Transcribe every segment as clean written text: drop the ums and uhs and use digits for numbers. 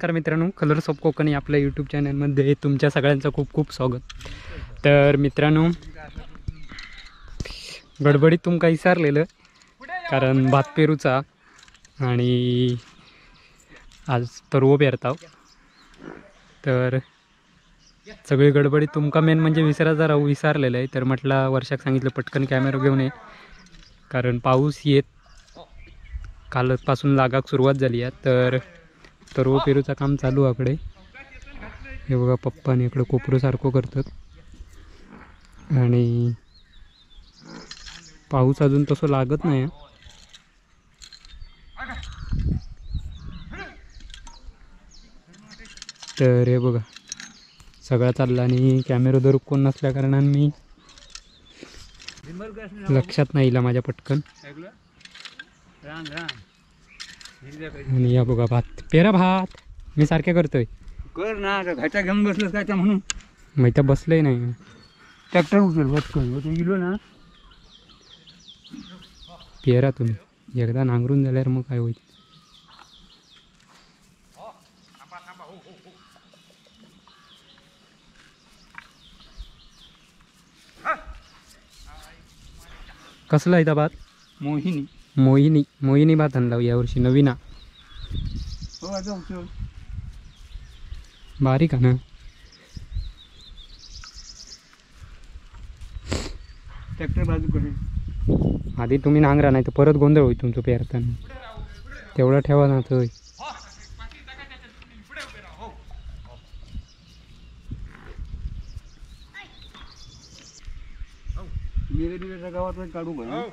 नमस्कार मित्रांनो, colours of Konkan या आपल्या यूट्यूब चॅनलमध्ये तुमच्या सगळ्यांचं खूप खूप स्वागत। तर मित्रांनो, गडबडीत तुमका विसरलेलं कारण भात पेरूचा आणि आज तरवो पेरताव, तर सगळी गडबडीत तुमका मेन म्हणजे विसरायचा राहू विसरलेलं आहे। तर म्हटलं वर्षाक सांगितलं पटकन कॅमेरा घेऊन ये, कारण पाऊस येत कालपासून लागाक सुरुवात झाली आहे। तर तरवो पेरूचा काम चालू आकडे हे बघा, पप्पाने इकडे कोपरू सारखं करतात आणि पाऊस अजून तसं लागत नाही। तर हे बघा सगळा चालला आणि कॅमेरा धरू कोण नसल्या कारणाने मी लक्षात नाही इला माझ्या पटकन। आणि या बघा भात पेरा, भात मी सारखे करतोय कर ना, घाटा घेऊन बसलोस काय म्हणून मी तर बसलोय नाही, ट्रॅक्टर उचल पटकन तू गेलो ना पेरा। तुम्ही एकदा नांगरून झाल्यावर मग काय होईल। कसला आहे भात? मोहिनी. मोहिनी, मोहिनी भात आणला यावर्षी नवीना, बारीक आहे ना। ट्रॅक्टर बाजू करे आधी तुम्ही नांगरा, नाही तर परत गोंधळ होईल तुमचं पेरताना, तेवढा ठेवा ना तो। गावात काढू का?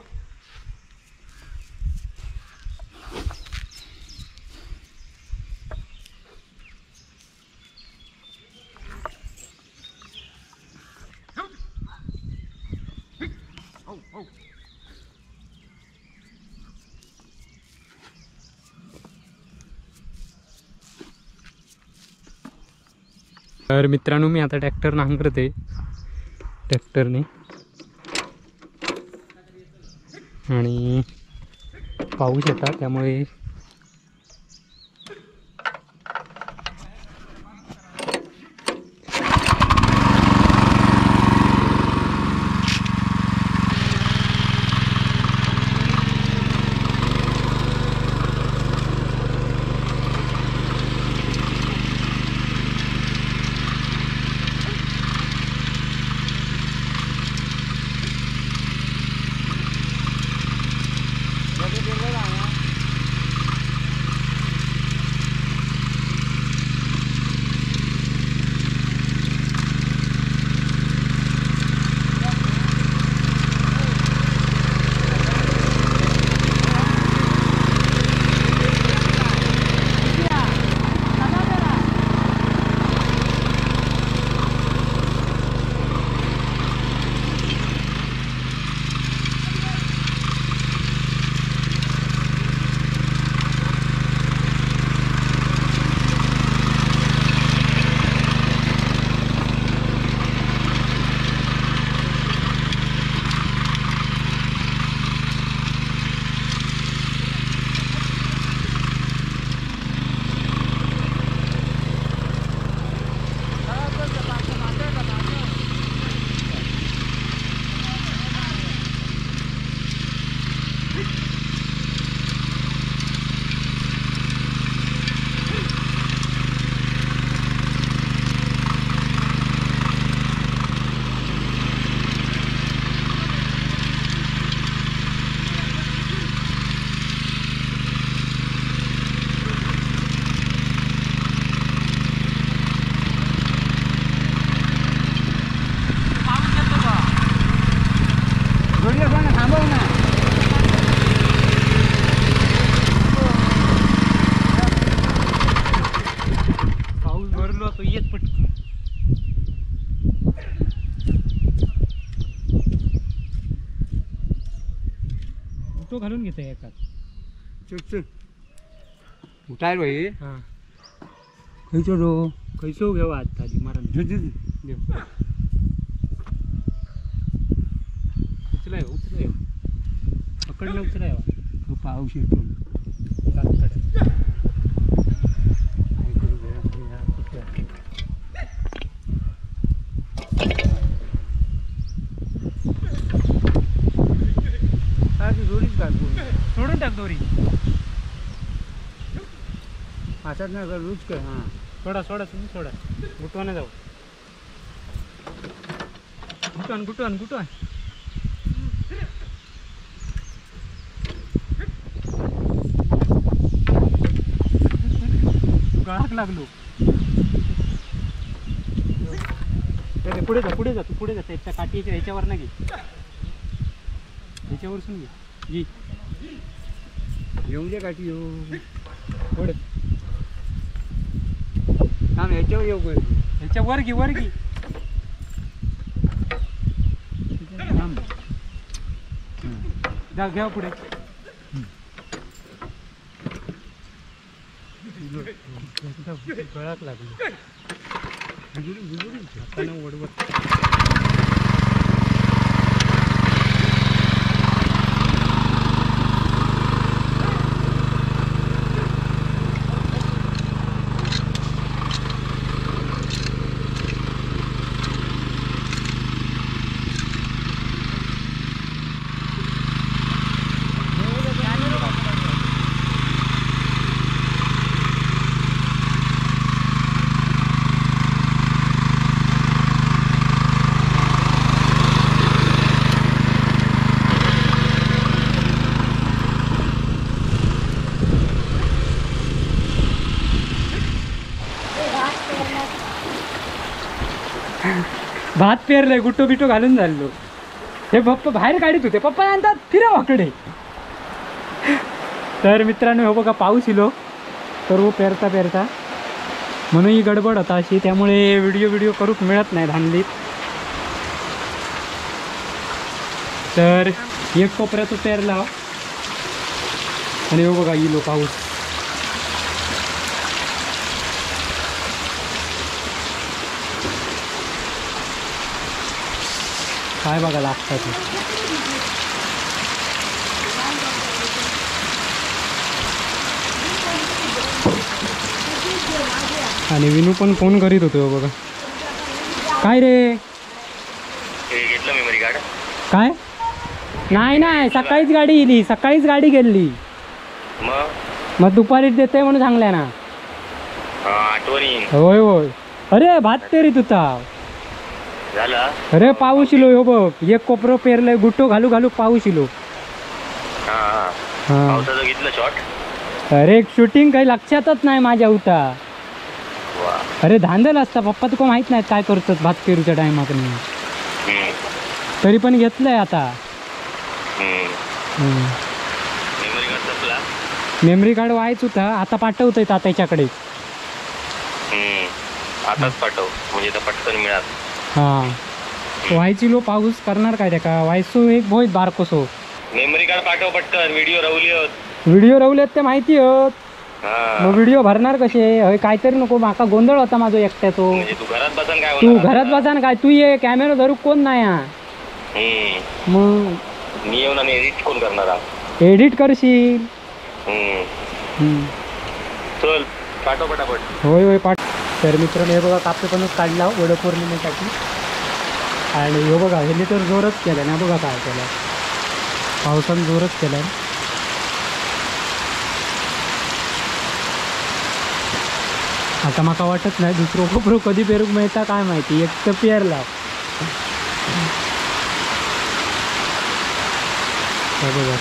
तर मित्रांनो, मी आता ट्रॅक्टर नांगरते ट्रॅक्टरने आणि पाऊस येतात त्यामुळे पाऊस भरलो तो येत पटकन। तो घालून घेते एकात चल उठाय भाई। हां खयचो रो खयचो घेऊ आता मरण उचलाय उचलाय पकडलं उचलाय पाऊस येतो। टाक दोरी. असाच ना लूज कर. हां सोडा सोडा तुम्ही सोडा, गुटवाने जाऊ. गुटवान गुटवान गुटवान. गळाक लागलो. पुढे जा पुढे जा, तू पुढे जा. त्याच्या काठीच्या ह्याच्यावर ना घे, ह्याच्यावर सून घे. घे येऊन दे काठी. येऊ पुढे थांब, ह्याच्यावर येऊ. ह्याच्या वर घे, वर घे. थांब जा, घ्या पुढे. गळाक लागलो. वडवत भात पेरलंय, गुट्टो बिटो घालून झालो. हे पप्पा बाहेर काढीत होते, पप्पा आणतात फिरा वाकडे. तर मित्रांनो हो बघा पाऊस इलो तर वो पेरता पेरता, म्हणून ही गडबड होता अशी, त्यामुळे व्हिडिओ व्हिडिओ करूक मिळत नाही धानलीत. तर एक कोपऱ्याचं पेरला आणि हो बघा इलो पाऊस. काय बघा लागतात. आणि विनू पण फोन करीत होतो बघा. काय रे घेतलं मेमरी कार्ड? काय नाही नाही, सकाळीच गाडी इली, सकाळीच गाडी गेली. मग दुपारीच देते म्हणून सांगल्या ना. आठवणी. होय होय. अरे भात पेरीत होता. अरे पाऊस इलो हो बघ, एक कोपरो पेरलंय, गुट्टो घालू घालू पाऊस इलो. घेतलं शॉट. अरे शूटिंग काही लक्षातच नाही माझ्या होता. अरे धांदल असता पप्पा, तुका माहित नाही काय करतात भात पेरूच्या टायमात. तरी पण घेतलंय आता. मेमरी कार्ड व्हायच होता, आता पाठवतोय तात्याच्याकडे. आताच पाठव म्हणजे पटकन मिळाल. हां व्हायची लो पाऊस करणार काय त्याका, व्हायचो एक भोयत बारकोसो. मेमरी कार्ड पाठव पटकन, व्हिडिओ रवली होत. व्हिडिओ रवलेत ते माहिती होत, मग व्हिडिओ भरणार कसे? हय काहीतरी नको, माका गोंधळ होता माझो एकट्याचो. तू घरात बसान काय? तू घरात बसान काय? तू ये कॅमेरा धरू कोण नाही. हा मग मी येऊन आणि एडिट कोण करणार? एडिट करशील. चल पाठव पटापट. होय होय पाठ. तर मित्रांनो हे बघा कापे पण काढला वडपौर्णिमेसाठी. आणि हे बघा ह्यांनी तर जोरच केला ना, बघा काय केलं पावसानं, जोरच केला. आता माका वाटत नाही दुसरं कोपरो कधी पेरूक मिळता काय माहिती. एक तर पेरला बघा,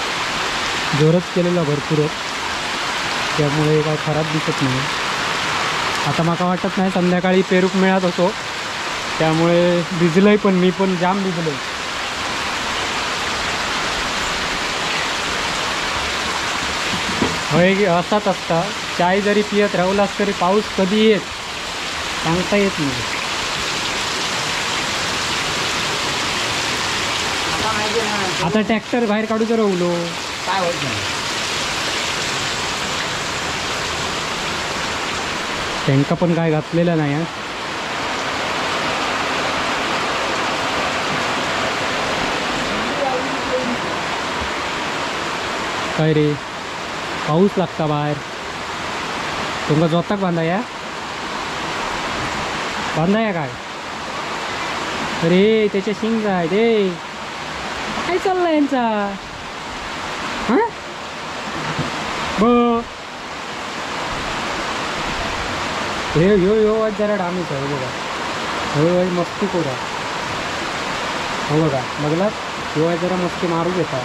जोरच केलेला भरपूर, त्यामुळे काय खराब दिसत नाही. आता माका वाटत नाही संध्याकाळी पेरूक मिळत होतो, त्यामुळे भिजलंय पण, मी पण जाम भिजलोय. होय असाच असता, चाय जरी पियत राहिलास तरी पाऊस कधी येत सांगता येत नाही. आता ट्रॅक्टर बाहेर काढूच राहिलो काय होत नाही. त्यांका पण काय घातलेलं नाही. काय रे पाऊस लागता बाहेर, तुमका जोताक बांधाया बांधाया काय? अरे त्याच्या शिंग आहे ते, काय चाललंय यांचा? हां ब हे ह्यो ह्यो वाज जरा डामीच आहे बघा. हो वाज मस्ती कोरा हो बघा बघलात. ह्यो वाज जरा मस्ती मारू घेता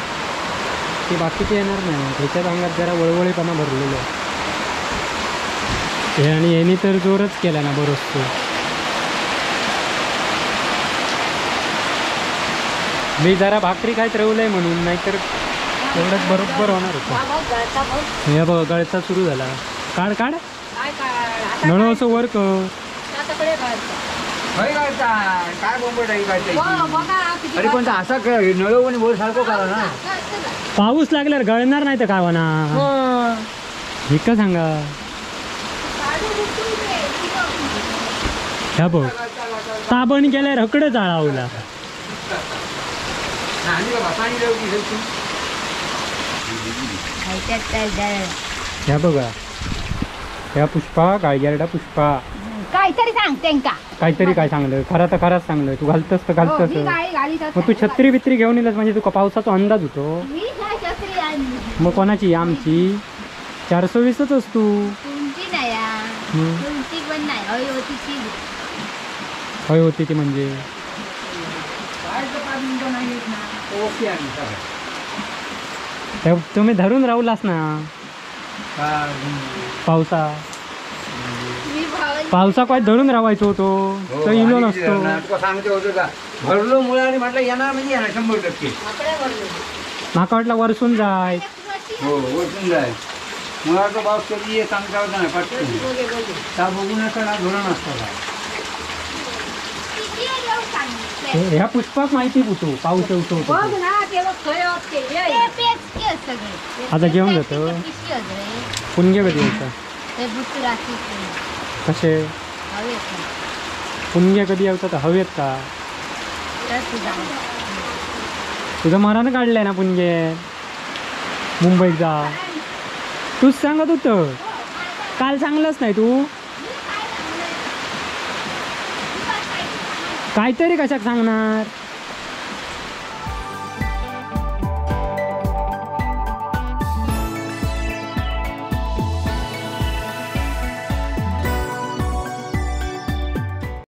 ते बाकीचे येणार नाही. ह्याच्यात अंगात जरा वळवळीपणा भरलेलो आहे हे. आणि यांनी तर जोरच केला ना बरोच. मी जरा भाकरी खायत रवलंय म्हणून, नाहीतर एवढंच बरोबर होणार होतं. हे बघा गळचा सुरू झाला. काढ काढ नळ असं वर कर. पाऊस लागल्यावर गळणार नाही तर काय होणार हे का सांगा. ह्या बघ ताबण केल्यावर हकडं जाळावला. ह्या बघा ह्या पुष्पा गायगेरडा पुष्पा काहीतरी सांग त्यांका. काहीतरी काय सांगलं खरा तर खराच सांगलं. तू घालतस तर घालतस. मग तू छत्री बित्री घेऊन येलस म्हणजे तुका पावसाचा अंदाज होतो. मग कोणाची आमची 420च असतो. हय होती ती म्हणजे तुम्ही धरून राहुलास ना पावसा. पावसा काय धरून राहायचो होतो तो इलो नसतो. सांगते होतो का भरलो मुळे म्हटलं येणार म्हणजे येणार 100%. माका वाटलं वरसून जाय. हो वरसून जाय मुळाचा पाऊस कधी ये सांगता होता ना पटकन. त्या बघू नका ना धोरण असतं. ह्या पुष्पाक माहिती होतो पाऊस येतो. आता जेवण जातो. पुणगे कधी यायचा कसे पुणगे कधी यायचा तर हवेत का तुझं मरण काढलंय ना पुणगे मुंबईत जा. तूच सांगत होत काल सांगलंच नाही तू. काहीतरी कशाक सांगणार.